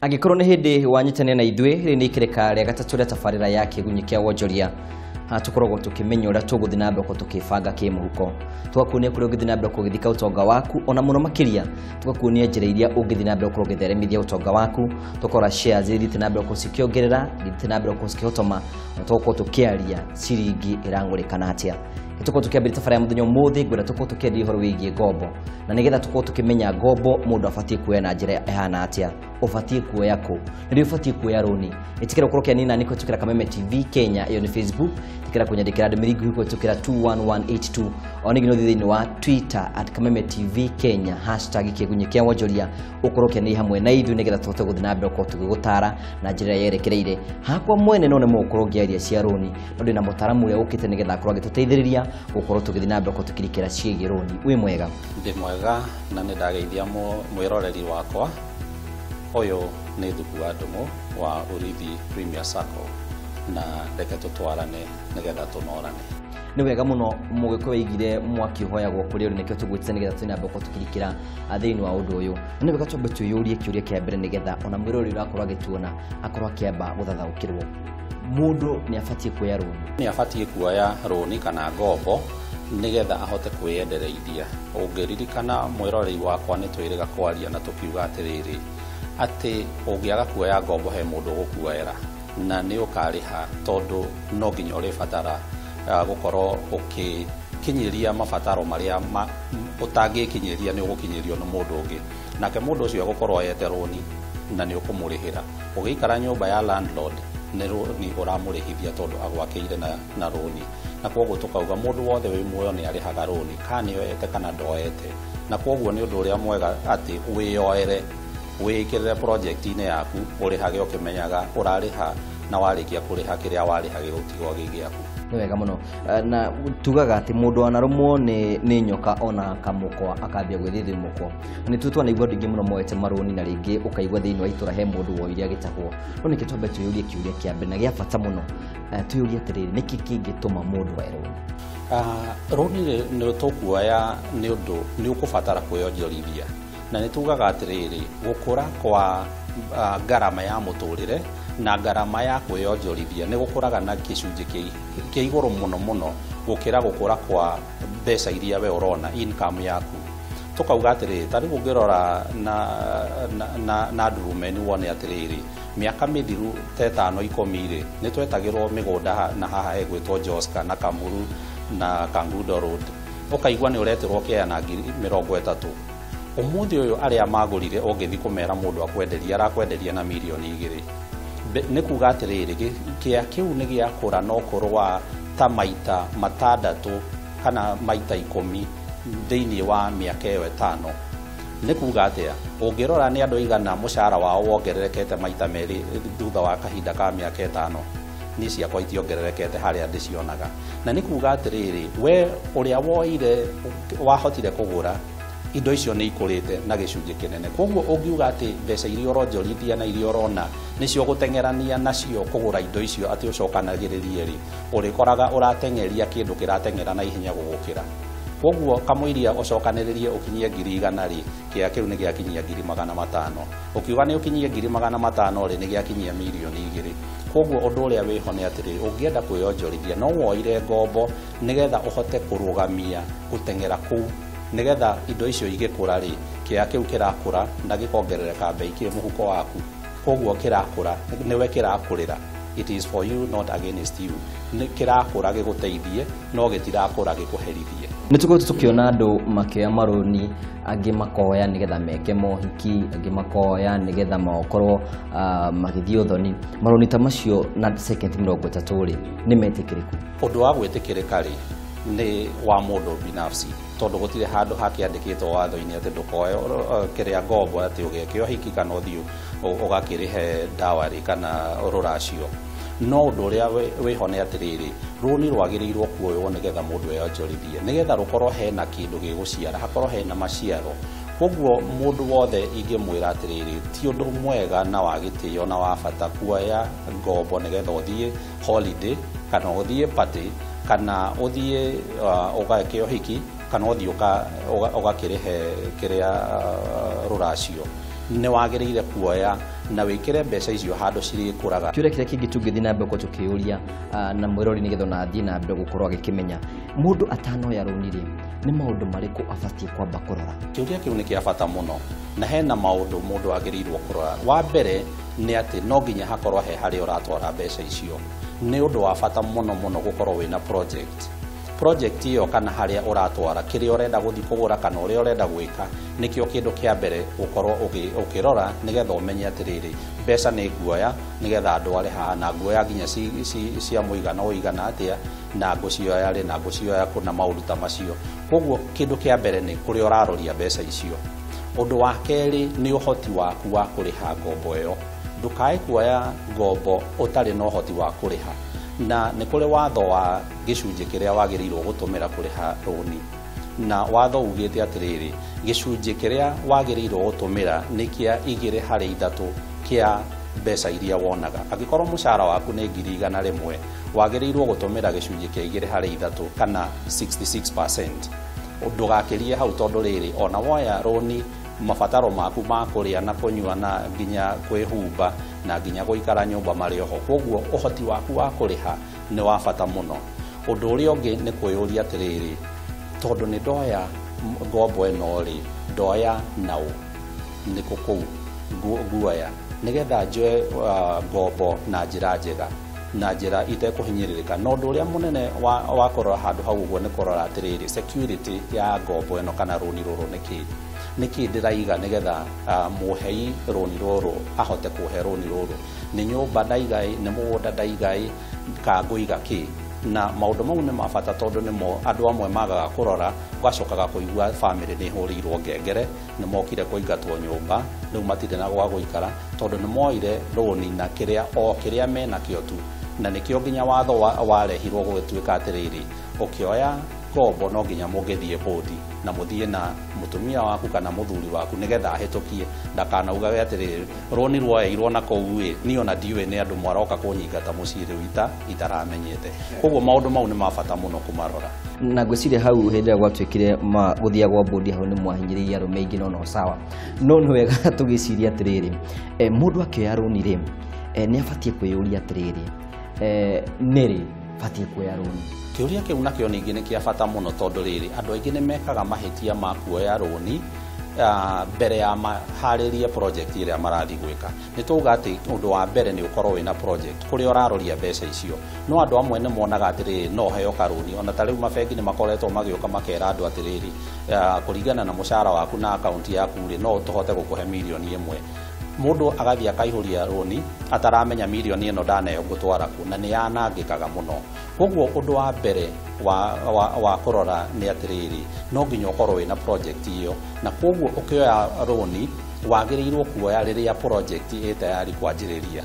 Angĩkorwo nĩ hĩndĩ wanyitania na ithuĩ, rĩ nĩ ikĩrĩka rĩa gatatũ rĩa tabarĩra ya Kĩgunyĩ kĩa Wonjoria. Haha tũkoragwo tũkĩmenya ũrĩa tũgũthiĩ na mbere tũkĩbanga kĩmũhuko, tũgakuonia kũrĩa ũngĩthiĩ na mbere kũgĩthika ũtonga waku, ona mũno makĩria tũgakuonia njĩra iria ũngĩthiĩ na mbere gũkorwo ũgĩtheremithia ũtonga waku, tũkora shares iria ithiĩte na mbere gũkorwo cikĩongerera, ithiĩte na mbere gũkorwo cikĩhotoma, na tũgakorwo tũkĩaria ciringi ĩrang'ũrĩkana atĩa. Tũkorwo tũkĩambĩrĩria tabarĩra ya mũthenya ũmũthĩ, ngwenda tũkorwo tũkĩaria ũhoro wĩgiĩ ngombo, na nĩgetha tũkorwo tũkĩmenya ngombo mũndũ abatiĩ kuoya na njĩra ĩhana atĩa, ũbatiĩ kuoya kũ, nĩ ũbatiĩ kuoya rũni. Ĩtĩkĩra gũkorwo ũkĩanina nĩ kũhĩtũkĩra Kameme TV Kenya, ĩyo nĩ Facebook. Ĩtĩkĩra kũnyandĩkĩra ndũmĩrĩri nguhĩ kũhĩtũkĩra 21182. O ningĩ no ũthiĩ thĩinĩ wa Twitter @KamemeTV Kenya, #Kĩgunyĩ kĩa Wonjoria, ũkorwo ũkĩanĩria hamwe na ithuĩ nĩgetha tũhote gũthiĩ na mbere gũkorwo tũgĩgũtara na njĩra ĩrĩa yerekereire. Hakwa mwene no nĩ mũgũkorwo ngĩaria cia rũni, no ndĩna mũtaaramu ũrĩa ũkĩte nĩgetha akorwo agĩtũteithĩrĩria gũkorwo tũgĩthiĩ na mbere gũkorwo tũkĩrikĩra ciĩgiĩ rũni. Wĩ mwega? Ndĩ mwega, na nĩ ndageithia mwĩroreri wakwa. Ũyũ nĩ Thuku wa Ndũng'ũ wa Urithi Premier Sacco, na reke tũtwarane nĩgetha tũnorane. Nĩ wega mũno. Mũgĩkũyũ aigire mwaki ũhoyagwo kũrĩ ũrĩ, nĩkĩo tũgwĩtĩte nĩgetha tũthiĩ na mbere gũkorwo tũkĩrikĩra thĩinĩ wa ũndũ ũyũ. Na nĩ wega twambe twĩyũrie kĩũria kĩa mbere nĩgetha ona mwĩroreri ũrakorwo agĩtuona akorwo akĩamba gũthathaũkĩrwo. Mũndũ nĩ abatiĩ kuoya rũni? Nĩ abatiĩ kuoya rũni kana ngombo nĩgetha ahote kwĩyendereithia. Ũngĩririkana, mwĩroreri wakwa, nĩ twĩrĩga kwaria na tũkiuga atĩrĩrĩ, atĩ ũngĩaga kuoya ngombo he mũndũ ũgũkuoera na nĩ ũkarĩha, tondũ no nginya ũrĩbatara gũkorwo ũkĩkinyĩria mabataro marĩa ũtangĩkinyĩria, nĩ ũgũkinyĩrio nĩ mũndũ ũngĩ, nake mũndũ ũcio egũkorwo oyete rũni na nĩ ũkũmũrĩhĩra. Ũgĩikara nyũmba ya landlord, nĩ rũni ũramũrĩhithia tondũ agwakĩire na rũni. Na koguo tũkauga mũndũ wothe wĩ muoyo nĩ arĩhaga rũni, kana nĩ oete kana ndoete. Na koguo nĩ ũndũ ũrĩa mwega atĩ wĩyoere, wĩkĩrĩre project-inĩ yaku, ũrĩhage ũkĩmenyaga ũrarĩha, na warĩkia kũrĩha kĩrĩa warĩha gĩgũtigwo gĩ gĩaku. Nĩ wega mũno. Na tugaga atĩ mũndũ anarũmwo nĩ nyoka ona kamũkwa akambia gwĩthithimũkwo. Nĩ tu twanaigua andũ aingĩ mũno moete marũni, na rĩngĩ ũkaigua thĩinĩ wa itũra he mũndũ woire agĩtahwo. No nĩkĩ twambe twĩyũrie kĩũria kĩa mbere na gĩa bata mũno, twĩyũrie atĩrĩrĩ, nĩkĩ kĩngĩtũma mũndũ oe rũni? Rũni nĩ tũkuoya nĩ ũndũ nĩ ũkũbatara kwĩyonjorithia, na nĩ tugaga atĩrĩrĩ, gũkũra kwa ngarama ya mũtũrĩre na ngarama ya kwĩyonjorithia nĩ gũkũraga na gĩcunjĩ kĩa igũrũ mũno mũno gũkĩra gũkũra kwa mbeca iria we ũrona, income yaku. Tũkauga atĩrĩrĩ, ta rĩu ũngĩrora na ndurumeni wone atĩrĩrĩ, mĩaka mĩthiru ta 5, 10 rĩ, nĩ twetagĩrwo mĩgũnda na haha ĩgwĩtwo Joska na Kamuru na Kangundo Road, ũkaigua nĩ ũretĩrwo kĩaya na 30,000. Ũmũthĩ ũyũ arĩa magũrire, ũngĩthiĩ kũmera mũndũ akwenderia, arakwenderia na 2 mirioni. Nĩ kuga atĩrĩrĩ, kĩa kĩu nĩ gĩakũra na ũkũrũ wa ta maita 6 kana maita 10 thĩinĩ wa mĩaka ĩyo 5. Nĩ kuga atĩa? Ũngĩrora nĩ andũ aigana mũcara wao wongererekete maita 2 thutha wa kahinda ka mĩaka 5? Niĩ ciakwa itiongererekete harĩa ndĩcionaga. Na nĩ kuga atĩrĩrĩ, we ũrĩa woire wahotire kũgũra indo icio nĩ ikũrĩte na gĩcunjĩ kĩnene. Koguo ũngiuga atĩ mbeca iria ũronjorithia na iria ũrona nĩcio gũteng'erania nacio kũgũra indo icio atĩ ũcokanagĩrĩrie rĩ, ũrĩkoraga ũrateng'eria kĩndũ kĩrateng'era na ihenya gũgũkĩra. Koguo kamũiria ũcokanĩrĩrie ũkinyie 100,000 rĩ, kĩa kĩu nĩ gĩakinyia 500,000. Ũkiuga nĩ ũkinyie 500,000 rĩ, nĩ gĩakinyia 2 mirioni. Koguo ũndũ ũrĩa wĩho nĩ atĩrĩrĩ, ũngĩenda kwĩyonjorithia no woire ngombo nĩgetha ũhote kũrũgamia gũteng'era kũu, nĩgetha indo icio igĩkũra rĩ, kĩa kĩu kĩrakũra na gĩkongerereka mbei kĩ mũhuko waku. Koguo kĩrakũra nĩwe kĩrakũrĩra. It is for you, not against you. Nĩ kĩrakũra gĩgũteithie, no gĩtirakũra gĩkũherithie. Nĩ tũkoretwo tũkĩona andũ makĩoya marũni, angĩ makoya nĩgetha meke mohiki, angĩ makoya nĩgetha makorwo magĩthiĩ ũthoni. Marũni ta macio na second 30 rĩ, nĩ metĩkĩrĩku? Ũndũ wa gwĩtĩkĩrĩka rĩ, nĩ wa mũndũ binafsi, tondũ gũtirĩ handũ hakĩandĩkĩtwo watho-inĩ atĩ ndũkoe kĩrĩa ngombo atĩ ũgeke ũhiki kana ũthiĩ ũgakĩrĩhe dowry kana rũracio. No ũndũ ũrĩa wĩho nĩ atĩrĩrĩ, rũni rwagĩrĩirwo kuoywo nĩgetha mũndũ eyonjorithie, nĩgetha rũkorwo hena kĩndũ gĩgũciara, hakorwo hena maciaro. Koguo mũndũ wothe ingĩmwĩra atĩrĩrĩ, ti ũndũ mwega na wa gĩtĩo na wa bata kuoya ngombo nĩgetha ũthiĩ holiday kana ũthiĩ party kana ũthiĩ ũgeke ũhiki kana ũthiĩ ũgakĩrĩhe kĩrĩa rũracio. Nĩ wagĩrĩire kuoya Na wĩkĩre mbeca icio handũ cirĩkũraga. Kĩũria kĩrĩa kĩngĩ tũngĩthiĩ na mbere tũkĩũria na mwĩrori nĩgetha ona athiĩ na mbere gũkorwo agĩkĩmenya, mũndũ atanoya rũni rĩ, nĩ maũndũ marĩkũ abatiĩ kwamba kũrora? Kĩũria kĩu nĩ kĩa bata mũno, na hena maũndũ mũndũ agĩrĩirwo kũrora. Wa mbere nĩ atĩ no nginya hakorwo he harĩa ũratwara mbeca icio. Nĩ ũndũ wa bata mũno mũno gũkorwo wĩna project. Project ĩyo kana harĩa ũratwara, kĩrĩa ũrenda gũthiĩ kũgũra kana ũrĩa ũrenda gwĩka, nĩkĩo kĩndũ kĩa mbere gũkorwo ũkĩrora nĩgetha ũmenye atĩrĩrĩ, mbeca nĩ nguoya nĩgetha ndware haha, na nguoya nginya cia mũigana ũigana atĩa, na ngũcioya rĩ, na ngũcioya kũ, na maũndũ ta macio. Koguo kĩndũ kĩa mbere nĩ kũrĩa ũraroria mbeca icio. Ũndũ wa kerĩ nĩ ũhoti waku wa kũrĩha ngombo ĩyo. Ndũkae kuoya ngombo ũtarĩ na ũhoti wa kũrĩha. Na nĩ kũrĩ watho wa gĩcunjĩ kĩrĩa wagĩrĩirwo gũtũmĩra kũrĩha rũni. Na watho ugĩte atĩrĩrĩ, gĩcunjĩ kĩrĩa wagĩrĩirwo gũtũmĩra nĩ kĩa 2 harĩ 3 kĩa mbeca iria wonaga. Angĩkorwo mũcara waku nĩ 100,000, wagĩrĩirwo gũtũmĩra gĩcunjĩ kĩa 2 harĩ 3 kana 66%. Ndũgakĩrie hau, tondũ rĩrĩ, ona woya rũni, mabataro maku ma kũrĩa na kũnyua na nginya kwĩhumba na nginya gũikara nyũmba marĩ oho. Koguo ũhoti waku wa kũrĩha nĩ wa bata mũno. Ũndũ ũrĩa ũngĩ nĩ kwĩyũria atĩrĩrĩ, tondũ nĩ ndoya ngombo ĩno rĩ, ndoya naũ, nĩkũ kũu nguoya nĩgetha njoe ngombo na njĩra njega na njĩra itekũhinyĩrĩrĩka. Na ũndũ ũrĩa mũnene wa kũrora handũ hau ũguo nĩ kũrora atĩrĩrĩ, security ya ngombo ĩno kana rũni rũrũ nĩ kĩĩ, nĩkĩ ndĩraiga nĩgetha mũhei rũni rũrũ ahote kũhe rũni rũrũ. Nĩ nyũmba ndaiga ĩ, nĩ mũgũnda ndaiga ĩ, ka ngũiga kĩ? Na maũndũ mau nĩ ma bata, tondũ nĩmo andũ amwe magaga kũrora, ũgacokaga kũigua bamĩrĩ nĩ ĩhũrĩirwo ngengere, nĩ mokire kũingatwo nyũmba, rĩu matirĩ na gwa gũikara, tondũ nĩ moire rũni na kĩrĩa o kĩrĩa menakĩo tu. Na nĩkĩo nginya watho warehirwo gũgĩtuĩka atĩrĩrĩ, ũkĩoya ngombo no nginya mũngĩthiĩ bũndi na mũthiĩ na mũtumia waku kana mũthuri waku nĩgetha ahĩtũkie, ndakanaugage atĩrĩrĩ, rũni rwoeirwo na kũu ĩ, niĩ ona ndiũĩ nĩ andũ mwaroka kũnyingata mũciĩ rĩu itaramenyete. Koguo maũndũ mau nĩ ma bata mũno kũmarora. Na ngwĩciria hau hĩndĩ ĩrĩa gwatuĩkire gũthiagwo bũndi, hau nĩ mwahinyĩrĩirie arũme aingĩ, no no sawa, no nĩ wega tũgĩciria atĩrĩrĩ, mũndũ akĩoya rũni rĩ, nĩ abatiĩ kwĩyũria atĩrĩrĩ, nĩrĩ batiĩ kuoya rũni? Kĩũria kĩu nakĩo ningĩ nĩ kĩa bata mũno, tondũ rĩrĩ, andũ aingĩ nĩ mekaga mahĩtia ma kuoya rũni mbere ya maharĩrie project ĩrĩa marathiĩ gwĩka. Nĩ tauga atĩ ũndũ wa mbere nĩ ũkorwo wĩna project kũrĩa ũraroria mbeca icio. No andũ amwe nĩ monaga atĩrĩrĩ, no heo karũni. Ona ta rĩu mabengi nĩ makoretwo magĩũka makera andũ atĩrĩrĩ, kũringana na mũcara waku na akaunti yaku rĩ, no tũhote gũkũhe 1 mirioni. Mũndũ agathiĩ akaihũria rũni ataramenya mirioni ĩno ndaneo ngũtwara kũ, na nĩ yanangĩkaga mũno. Koguo ũndũ wa mbere wa kũrora nĩ atĩrĩrĩ, no nginya ũkorwo wĩna project ĩyo. Na koguo ũkĩoya rũni wagĩrĩirwo kuoya rĩrĩa project ĩ tayari kwanjĩrĩria.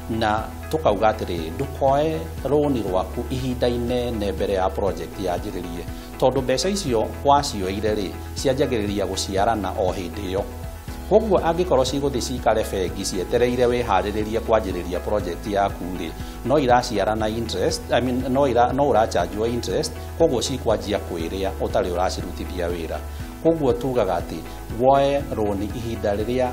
Na tũkauga atĩrĩrĩ, ndũkoe rũni rwaku ihinda inene mbere ya project yanjĩrĩrie, tondũ mbeca icio wacioire rĩ, cianjagĩrĩria gũciarana o hĩndĩ ĩyo. Koguo angĩkorwo cigũthiĩ cikare bengi cietereire wĩharĩrĩrie kwanjĩrĩria project yaku rĩ, no iraciarana interest, I mean, no ũrachanjwo interest. Koguo cikwanjia kwĩrĩa ũtarĩ ũracirutithia wĩra. Koguo tugaga atĩ woe rũni ihinda rĩrĩa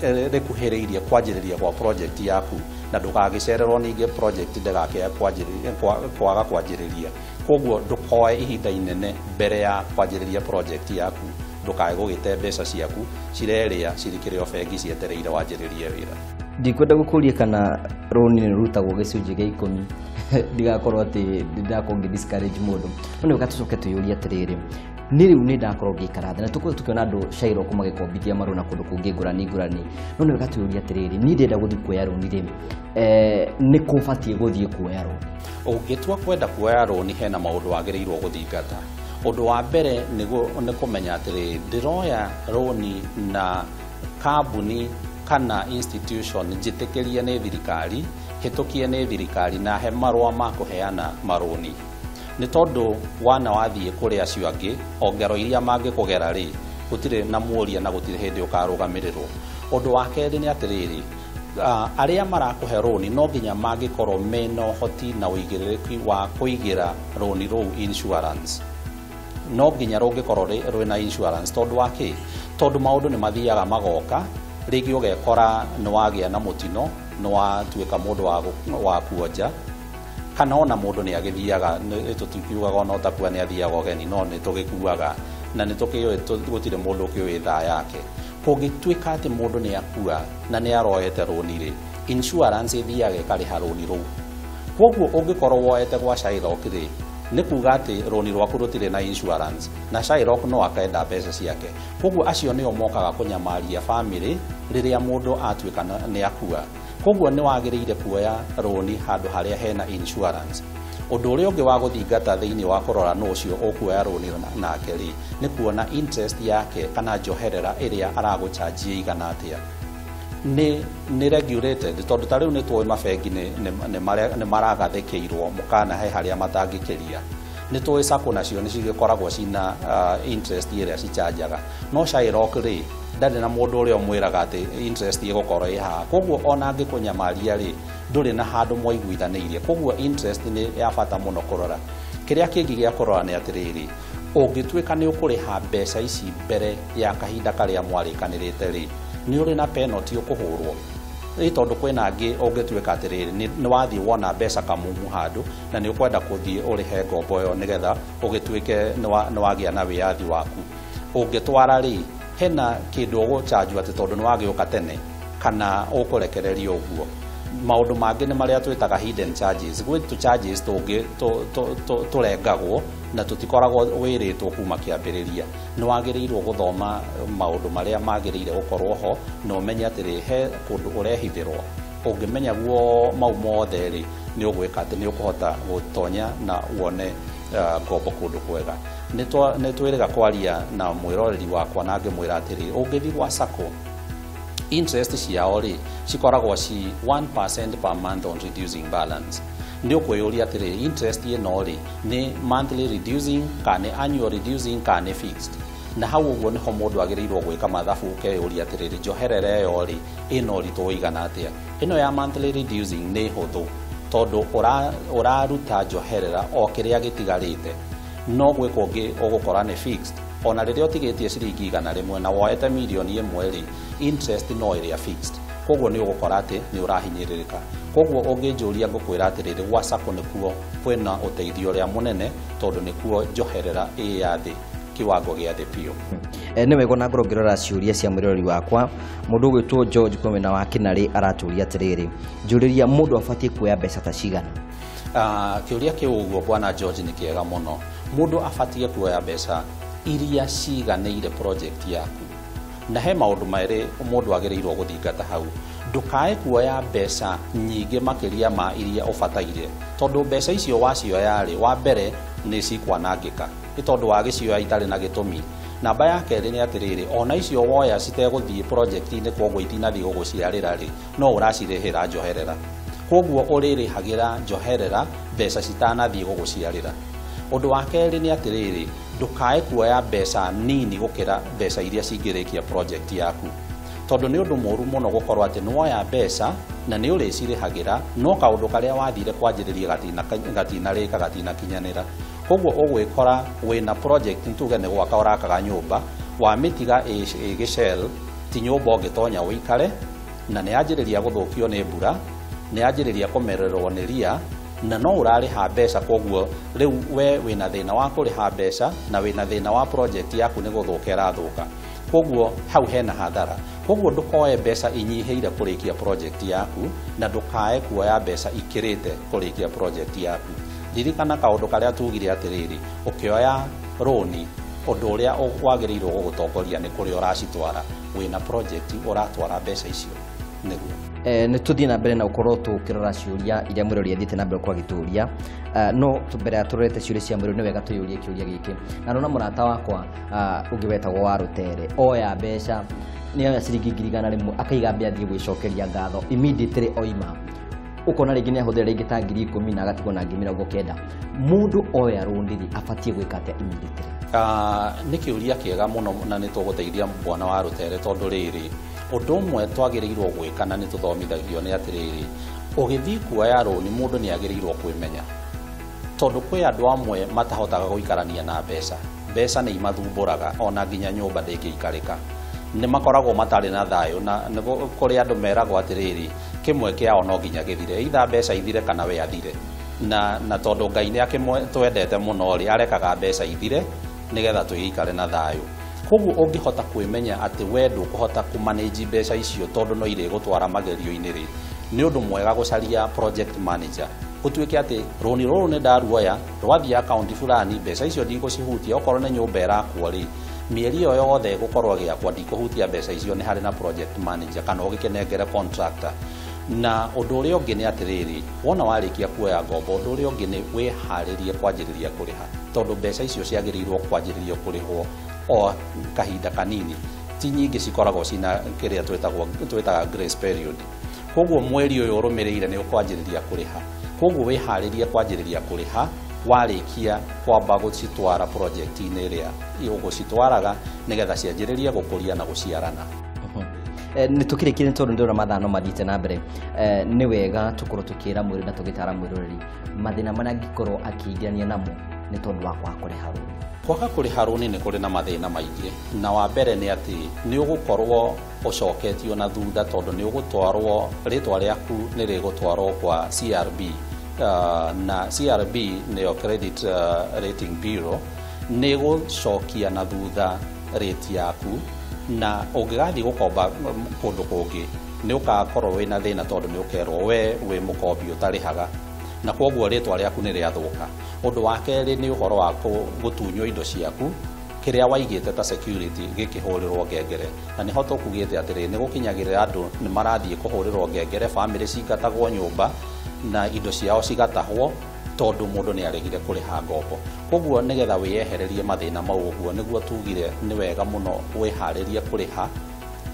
rĩkuhĩrĩirie kwanjĩrĩria gwa project yaku, na ndũgagĩcererwo ningĩ project ndĩgakĩae kwaga kwanjĩrĩria. Koguo ndũkoe ihinda inene mbere ya kwanjĩrĩria project yaku, ndũkae gũgĩte mbeca ciaku cirerĩa cirikĩrĩ o bengi cietereire wanjĩrĩrie wĩra. Ndikwenda gũkũria kana rũni nĩ rũrutagwo gĩcunjĩ gĩa 10, ndigakorwo atĩ ndĩrakorwo ngĩ discourage mũndũ, no nĩ wega tũcoke twĩyũrie atĩrĩrĩ, nĩ rĩu nĩ ndakorwo ngĩikara thĩ na tũkorwo tũkĩona andũ cairoko magĩkombithia marũni na kũndũ kũngĩ ngũrani ngũrani, no nĩ wega twĩyũrie atĩrĩrĩ, niĩ ndĩrenda gũthiĩ kuoya rũni rĩ, nĩ kũ batiĩ gũthiĩ kuoya rũni? Ũngĩtua kwenda kuoya rũni, hena maũndũ wagĩrĩirwo gũthingata. Ũndũ wa mbere nĩ kũmenya atĩrĩrĩ, ndĩroya rũni na kambuni kana institution njĩtĩkĩrie nĩ thirikari, hĩtũkie nĩ thirikari na he marũa ma kũheana marũni? Nĩ tondũ wana wathiĩ kũrĩ acio angĩ, o ngero iria mangĩkũgera rĩ, gũtirĩ na muoria na gũtirĩ hĩndĩ ũkarũgamĩrĩrwo. Ũndũ wa kerĩ nĩ atĩrĩrĩ, arĩa marakũhe rũni no nginya mangĩkorwo mena ũhoti na ũigĩrĩrĩki wa kũigĩra rũni rũu insurance. No nginya rũngĩkorwo rwĩna insurance. Tondũ wa kĩ? Tondũ maũndũ nĩ mathiaga magoka. Rĩngĩ ũgekora nĩ wagĩa na mũtino, nĩ watuĩka mũndũ wa kuonja, kana ona mũndũ nĩ agĩthiaga, tũtikiugaga ona ũtakua nĩ athiaga ũgeni, no nĩ tũgĩkuaga na nĩ tũkĩũĩ gũtirĩ mũndũ ũkĩũĩ thaa yake. Kũngĩtuĩka atĩ mũndũ nĩ akua na nĩ aroete rũni rĩ, insurance ĩthiaga ĩkarĩha rũni rũu. Koguo ũngĩkorwo woete gwa Shylock rĩ, nĩ kuga atĩ rũni rwaku rũtirĩ na insurance, na Shylock no akenda mbeca ciake. Koguo acio nĩo mokaga kũnyamaria family rĩrĩa mũndũ atuĩka nĩ akua. Koguo nĩ wagĩrĩire kuoya rũni handũ harĩa hena insurance. Ũndũ ũrĩa ũngĩ wa gũthingata thĩinĩ wa kũrora nũ ũcio ũkuoya rũni nake rĩ, nĩ kuona interest yake kana njoherera ĩrĩa aragũchanjia igana atĩa. Nĩ regulated, tondũ ta rĩu nĩ tũĩ mabengi nĩ maragathĩkĩirwo mũkana he harĩa matangĩkĩria. Nĩ tũĩ sacco nacio nĩ cigĩkoragwo cina interest ĩrĩa cichanjaga, no Shylock rĩ ndarĩ na mũndũ ũrĩa ũmwĩraga atĩ interest ĩgũkorwo ĩ haha. Koguo ona angĩkũnyamaria rĩ, ndũrĩ na handũ mwaiguithanĩirie. Koguo interest nĩ ya bata mũno kũrora. Kĩrĩa kĩngĩ gĩa kũrora nĩ atĩrĩrĩ, ũngĩtuĩka nĩ ũkũrĩha mbeca ici mbere ya kahinda karĩa mwarĩkanĩrĩte rĩ, nĩ ũrĩ na penalty ũkũhũrwo. Ĩ tondũ kwĩna angĩ ũngĩtuĩka atĩrĩrĩ, nĩ wathiĩ wona mbeca kamumu handũ na nĩ ũkwenda kũthiĩ ũrĩhe ngombo ĩyo nĩgetha ũgĩtuĩke nĩ wagĩa na wĩyathi waku. Ũngĩtwara rĩ, hena kĩndũ ũgũchanjwo atĩ tondũ nĩ wagĩũka tene kana ũkũrekererio ũguo. Maũndũ mangĩ nĩ marĩa twĩtaga hidden charges. Gwĩ tũ charges tũngĩ tũrengagwo na tũtikoragwo wĩrĩtwo kuma kĩambĩrĩria. Nĩ wagĩrĩirwo gũthoma maũndũ marĩa magĩrĩire gũkorwo ho na ũmenye atĩrĩ, he kũndũ ũrehithĩrwo. Ũngĩmenya guo mau mothe rĩ, nĩ ũgwĩka atĩ nĩ ũkũhota gũtonya na wone ngombo kũndũ kwega. Nĩ twĩrĩga kwaria na mwĩroreri wakwa na ngĩmwĩra atĩrĩ, ũngĩthiĩ gwa sacco, interest ciao rĩ cikoragwo ci 1% per month on reducing balance. Nĩ ũkwĩyũria atĩrĩ, interest ĩno rĩ nĩ monthly reducing kana nĩ annual reducing kana nĩ fixed. Na hau ũguo nĩho mũndũ agĩrĩirwo gwĩka mathabu, ũkeyũria atĩrĩrĩ, njoherera ĩyo rĩ ĩna ũritũ ũigana atĩa. Ĩno ya monthly reducing nĩ hũthũ tondũ ũraruta njoherera o kĩrĩa gĩtigarĩte, no gwĩ kũngĩ ũgũkora nĩ fixed. Ona rĩrĩa ũtigĩtie ciringi 100 na woete mirioni 1 rĩ, interest no ĩrĩa fixed. Koguo nĩ ũgũkora atĩ nĩ ũrahinyĩrĩrĩka. Koguo ũngĩnjũria ngũkwĩra atĩrĩrĩ, gwa sacco nĩkuo kwĩna ũteithio ũrĩa mũnene tondũ nĩkuo njoherera ĩ ya thĩ, kiwango gĩa thĩ biũ. Nĩ wega ona ngorwo ngĩrora ciũria cia mwĩroreri wakwa. Mũndũ ũgwĩtwo George kuma mwena wa Kĩnarĩ aratũria atĩrĩrĩ, njũrĩria mũndũ abatiĩ kuoya mbeca ta cigana? Kĩũria kĩu ũguo bwana George nĩ kĩega mũno. Mũndũ abatiĩ kuoya mbeca iria ciganĩire project yaku. Na he maũndũ merĩ mũndũ agĩrĩirwo gũthingata hau. Ndũkae kuoya mbeca nyingĩ makĩria ma iria ũbataire, tondũ mbeca icio wacioya rĩ, wa mbere nĩ cikwanangĩka, nĩ tondũ wagĩcioya itarĩ na gĩtũmi. Namba ya kerĩ nĩ atĩrĩrĩ, ona icio woya citegũthiĩ project-inĩ, koguo itinathiĩ gũgũciarĩra rĩ, no ũracirĩhĩra njoherera. Koguo ũrĩrĩhagĩra njoherera mbeca citanathiĩ gũgũciarĩra. Ũndũ wa kerĩ nĩ atĩrĩrĩ, ndũkae kuoya mbeca nini gũkĩra mbeca iria cingĩrĩkia project yaku, tondũ nĩ ũndũ mũru mũno gũkorwo atĩ nĩ woya mbeca na nĩ ũrĩcirĩhagĩra, no kaũndũ karĩa wathire kwanjĩrĩria gatinarĩka, gatinakinyanĩra. Koguo ũgwĩkora wĩna project, nĩ tuge nĩ gwaka ũrakaga nyũmba, wamĩtiga ĩgĩcell, ti nyũmba ũngĩtonya ũikare, na nĩ yanjĩrĩria gũthũkio nĩ mbura, nĩ yanjĩrĩria kũmererwo nĩ ria, na no ũrarĩha mbeca. Koguo rĩu we wĩna thĩna wa kũrĩha mbeca na wĩna thĩna wa project yaku nĩ gũthũka ĩrathũka. Koguo hau hena hathara. Koguo ndũkoe mbeca inyihĩire kũrĩkia project yaku, na ndũkae kuoya mbeca ikĩrĩte kũrĩkia project yaku. Ririkana kaũndũ karĩa tugire atĩrĩrĩ, ũkĩoya rũni, ũndũ ũrĩa wagĩrĩirwo gũgũtongoria nĩ kũrĩa ũracitwara. Wĩna project ũratwara mbeca icio nĩguo. Nĩ tũthiĩ na mbere na gũkorwo tũkĩrora ciũria iria mwĩrori athiĩte na mbere gũkorwo agĩtũria, no mbere ya tũrorete ciũria cia mwĩrori, nĩ wega tũyũrie kĩũria gĩkĩ. Na ndona mũrata wakwa ũngĩ wetagwo wa Rũtere oya mbeca, nĩ oya ciringi 100,000, akaiga mbia athiĩ gwĩcokeria ngatho. Immediately oima, ũkona rĩngĩ nĩ ahũthĩra rĩngĩ ta 10,000 na agatigwo na 90,000. Mũndũ oya rũni rĩ, abatiĩ gwĩka atĩa immediately? Nĩ kĩũria kĩega mũno na nĩ tũgũteithia bwana wa Rũtere, tondũ rĩrĩ ũndũ ũmwe twagĩrĩirwo gwĩka na nĩ tũthomithagio nĩ atĩrĩrĩ, ũgĩthiĩ kuoya rũni mũndũ nĩ agĩrĩirwo kwĩmenya, tondũ kwĩ andũ amwe matahotaga gũikarania na mbeca. Mbeca nĩ imathumbũraga, ona nginya nyũmba ndĩngĩikarĩka. Nĩ makoragwo matarĩ na thayũ, na nĩ kũrĩ andũ meragwo atĩrĩrĩ, kĩmwe kĩao no nginya gĩthire, either mbeca ithire kana we athire. Na tondũ Ngai nĩ akĩtwendete mũno rĩ, arekaga mbeca ithire nĩgetha tũgĩikare na thayũ. Koguo ũngĩhota kwĩmenya atĩ we ndũkũhota kũmanage mbeca icio tondũ no irĩgũtwara magerio-inĩ rĩ, nĩ ũndũ mwega gũcaria project manager. Gũtuĩke atĩ rũni rũrũ nĩ ndaruoya, rwathiĩ akaunti fulani, mbeca icio ndigũcihutia, okorwo nĩ nyũmba ĩrakwo rĩ, mĩeri ĩyo yothe ĩgũkorwo gĩakwa ndikũhutia mbeca icio, nĩ harĩ na project manager kana ũgĩkĩnengere contractor. Na ũndũ ũrĩa ũngĩ nĩ atĩrĩrĩ, wona warĩkia kuoya ngombo, ũndũ ũrĩa ũngĩ nĩ wĩharĩrie kwanjĩrĩria kũrĩha, tondũ mbeca icio ciagĩrĩirwo kwanjĩrĩrio kũrĩhwo o kahinda kanini, ti nyingĩ cikoragwo cina kĩrĩa twĩtaga grace period. Koguo mweri ũyũ ũrũmĩrĩire nĩ ũkwanjĩrĩria kũrĩha. Koguo wĩharĩrie kwanjĩrĩria kũrĩha warĩkia kwamba gũcitwara project-inĩ ĩrĩa ũgũcitwaraga nĩgetha cianjĩrĩrie gũkũria na gũciarana. Nĩ tũkĩrĩkire tondũ ndĩrona mathaa no mathiĩte na mbere. Nĩ wega tũkorwo tũkĩra mwĩrĩ na tũgĩtara mwĩroreri mathĩna marĩa angĩkorwo akĩingĩrania namo nĩ tondũ wa kwaga kũrĩha rũni. Kwaga kũrĩha rũni nĩ kũrĩ na mathĩna maingĩ, na wa mbere nĩ atĩ nĩ ũgũkorwo ũcoketio na thutha, tondũ nĩ ũgũtwarwo, rĩtwa rĩaku nĩ rĩgũtwarwo kwa CRB, na CRB nĩyo Credit Rating Bureau, nĩ ĩgũcokia na thutha rate yaku, na ũngĩgathiĩ gũkomba kũndũ kũngĩ nĩ ũgakorwo wĩna thĩna, tondũ nĩ ũkerwo we wĩ mũkombi ũtarĩhaga, na kwoguo rĩtwa rĩaku nĩ rĩathũka. Ũndũ wa kerĩ nĩ ũhoro wa gũtunywo indo ciaku, kĩrĩa waigĩte ta security gĩkĩhũrĩrwo ngengere, na nĩho tũkugĩte atĩrĩ nĩ gũkinyagĩrĩra andũ nĩ marathiĩ kũhũrĩrwo ngengere, bamĩrĩ cingatagwo nyũmba na indo ciao cigatahwo tondũ mũndũ nĩ aregire kũrĩha ngombo. Koguo nĩgetha wĩyehererie mathĩna mau ũguo, nĩguo tugire nĩ wega mũno wĩharĩrie kũrĩha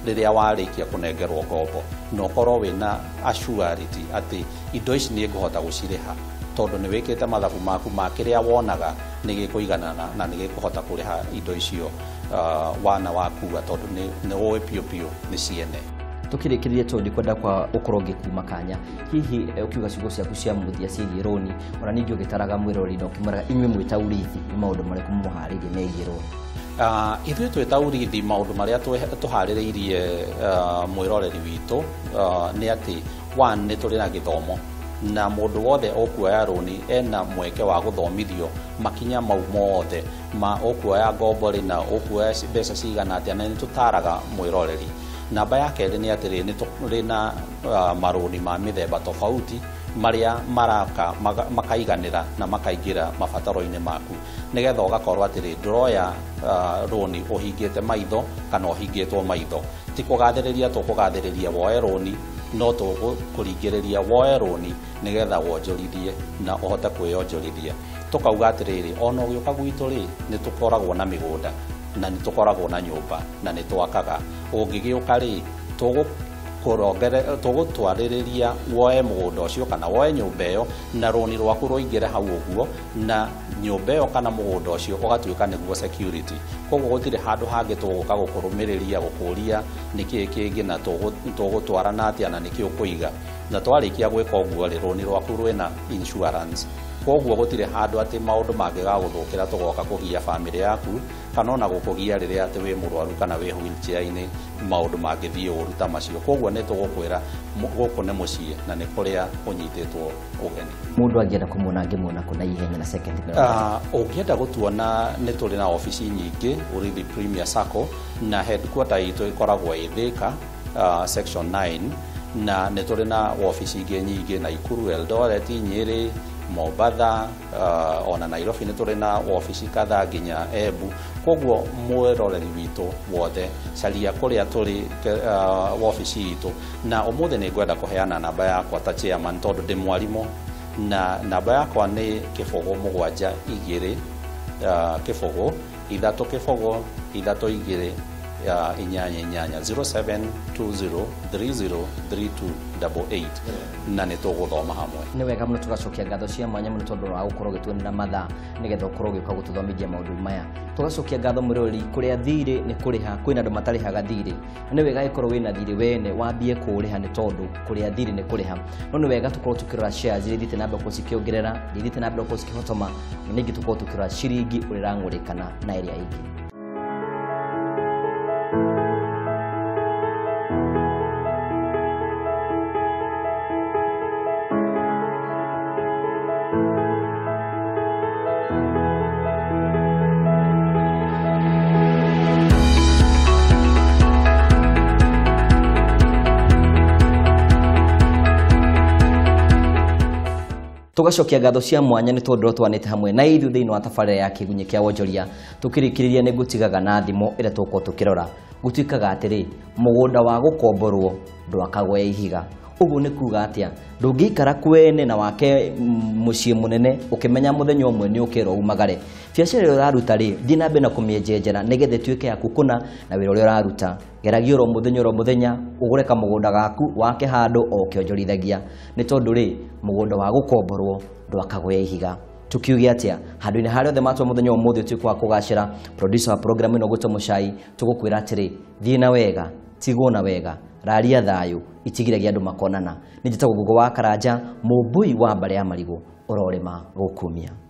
rĩrĩa warĩkia kũnengerwo ngombo, na ũkorwo wĩna assurity atĩ indo ici nĩ ngũhota gũcirĩha, tondũ nĩ wĩkĩte mathabu maku ma kĩrĩa wonaga nĩ gĩkũiganana na nĩ gĩkũhota kũrĩha indo icio wana wakua, tondũ nĩ ũĩ biũ biũ nĩ ciene. Tukĩrĩkĩrĩria tondũ ndikwenda kwa ũkorwo ngĩkuma kanya, hihi ũkiuga ciugo ciaku cia mũthia ciĩgiĩ rũni, ona ningĩ ũgĩtaraga mwĩroreri na ũkĩmwĩraga inyuĩ mwĩ ta Urithi nĩ maũndũ marĩkũ mũharĩirie megiĩ rũni? Ithuĩ twĩ ta Urithi maũndũ marĩa tũharĩrĩirie mwĩroreri witũ nĩ atĩ one, nĩ tũrĩ na gĩthomo, na mũndũ wothe ũkuoya rũni ena mweke wa gũthomithio makinya mau mothe ma ũkuoya ngombo rĩ na ũkuoya mbeca cigana atĩa, na nĩ tũtaraga mwĩroreri. Namba ya kerĩ nĩ atĩrĩ, nĩ tũrĩ na marũni ma mĩthemba tofauti marĩa maraka makaiganĩra na makaingĩra mabataro-inĩ maku, nĩgetha ũgakorwo atĩrĩ ndũroya rũni ũhingĩte maitho kana ũhingĩtwo maitho. Ti kũgathĩrĩria tũkũgathĩrĩria woe rũni, no tũkũringĩrĩria woe rũni nĩgetha wonjorithie na ũhote kwĩyonjorithia. Tũkauga atĩrĩrĩ, ona ũgĩũka gwitũ rĩ, nĩ tũkoragwo na mĩgũnda na nĩ tũkoragwo na nyũmba na nĩ twakaga. Ũngĩgĩũka rĩ, tũgũtwarĩrĩria woe mũgũnda ũcio kana woe nyũmba ĩyo, na rũni rwaku rũingĩre hau ũguo, na nyũmba ĩyo kana mũgũnda ũcio ũgatuĩka nĩguo security. Koguo gũtirĩ handũ hangĩ tũgũka gũkũrũmĩrĩria gũkũria nĩkĩĩ kĩngĩ na tũgũtwarana atĩa na nĩkĩĩ ũkũiga. Na twarĩkia gwĩka ũguo rĩ, rũni rwaku rwĩna insurance. Koguo gũtirĩ handũ atĩ maũndũ mangĩgagũthũkĩra tũgoka kũgia bamĩrĩ yaku kana ona gũkũgia rĩrĩa atĩ wĩ mũrwaru kana wĩ wheelchair-inĩ, maũndũ mangĩthiĩ ũru ta macio. Koguo nĩ tũgũkwĩra gũkũ nĩ mũciĩ na nĩ kũrĩa ũnyitĩtwo ũgeni. Mũndũ angĩenda kũmuona angĩmuona kũ na ihenya na second mĩrongo ĩtatũ? Ũngĩenda gũtuona nĩ tũrĩ na obici nyingĩ Urithi Premier Sacco, na headquarter itũ ĩkoragwo ĩ Thika, section 9, na nĩ tũrĩ na obici ingĩ nyingĩ Nakuru, Eldoret, Nyeri, Mombatha, ona Nairobi nĩ tũrĩ na obici kadhaa nginya Embu. Koguo mwĩroreri witũ wothe caria kũrĩa tũrĩ obici itũ. Na ũmũthĩ nĩ ngwenda kũheana namba yakwa ta chairman, tondũ ndĩ mwarimũ, na namba yakwa nĩ 0 7 2 0 3 0 3 2 8 8 0720303288, na nĩ tũgũthoma hamwe. Nĩ wega mũno, tũgacokia ngatho cia mwanya mũno tondũ wa gũkorwo ũgĩtuonera mathaa nĩgetha ũkorwo ũgĩũka gũtũthomithia maũndũ maya. Tũgacokia ngatho mwĩroreri, kũrĩa thirĩ nĩ kũrĩha, kwĩna andũ matarĩhaga thirĩ. Nĩ wega gĩkorwo wĩna thirĩ wene wambie kũũrĩha, nĩ tondũ kũrĩa thirĩ nĩ kũrĩha. No nĩ wega tũkorwo tũkĩrora shares iria ithiĩte na mbere gũkorwo cikĩongerera, iria ithiĩte na mbere gũkorwo cikĩhotoma, na ningĩ tũkorwo tũkĩrora ciringi ũrĩa ĩrang'ũrĩkana na ĩrĩa ĩngĩ. Tũgacokia ngatho cia mwanya nĩ tondũ twanĩte hamwe na ithuĩ thĩinĩ wa tabarĩra ya Kĩgunyĩ kĩa Wonjoria. Tũkĩrĩkĩrĩria nĩ ngũtigaga na thimo ĩrĩa tũgũkorwo tũkĩrora. Gũtuĩkaga atĩrĩ, mũgũnda wa gũkomborwo ndwakagwo ya ihiga. Ũguo nĩ kuga atĩa? Ndũngĩikara kwene na wake mũciĩ mũnene ũkĩmenya mũthenya ũmwe nĩ ũkerwo umagare. Biacara ĩrĩa ũraruta rĩ, thiĩ na mbere na kũmĩenjenjera nĩgetha ĩtuĩke yaku kũna na wĩra ũrĩa ũraruta. Geragia oro mũthenya oro mũthenya ũgũre kamũgũnda gaku wake handũ o ũkĩonjorithagia, nĩ tondũ rĩ, mũgũnda wa gũkomborwo ndwakagwo ya ihiga. Tukiuge atĩa? Handũ-inĩ harĩa othe matwa mũthenya ũmũthĩ ũtuĩke wa kũgacĩra. Producer wa program ĩno gwĩtwo Mũcai, tũgũkwĩra atĩrĩ, thiĩ na wega, tigwo na wega, raria thayũ, itigiragia andũ makonana. Nĩ njĩtagwo Ngũngũ wa Karanja, mũmbui wa mbarĩ ya marigũ, ũrorĩma gũkumia.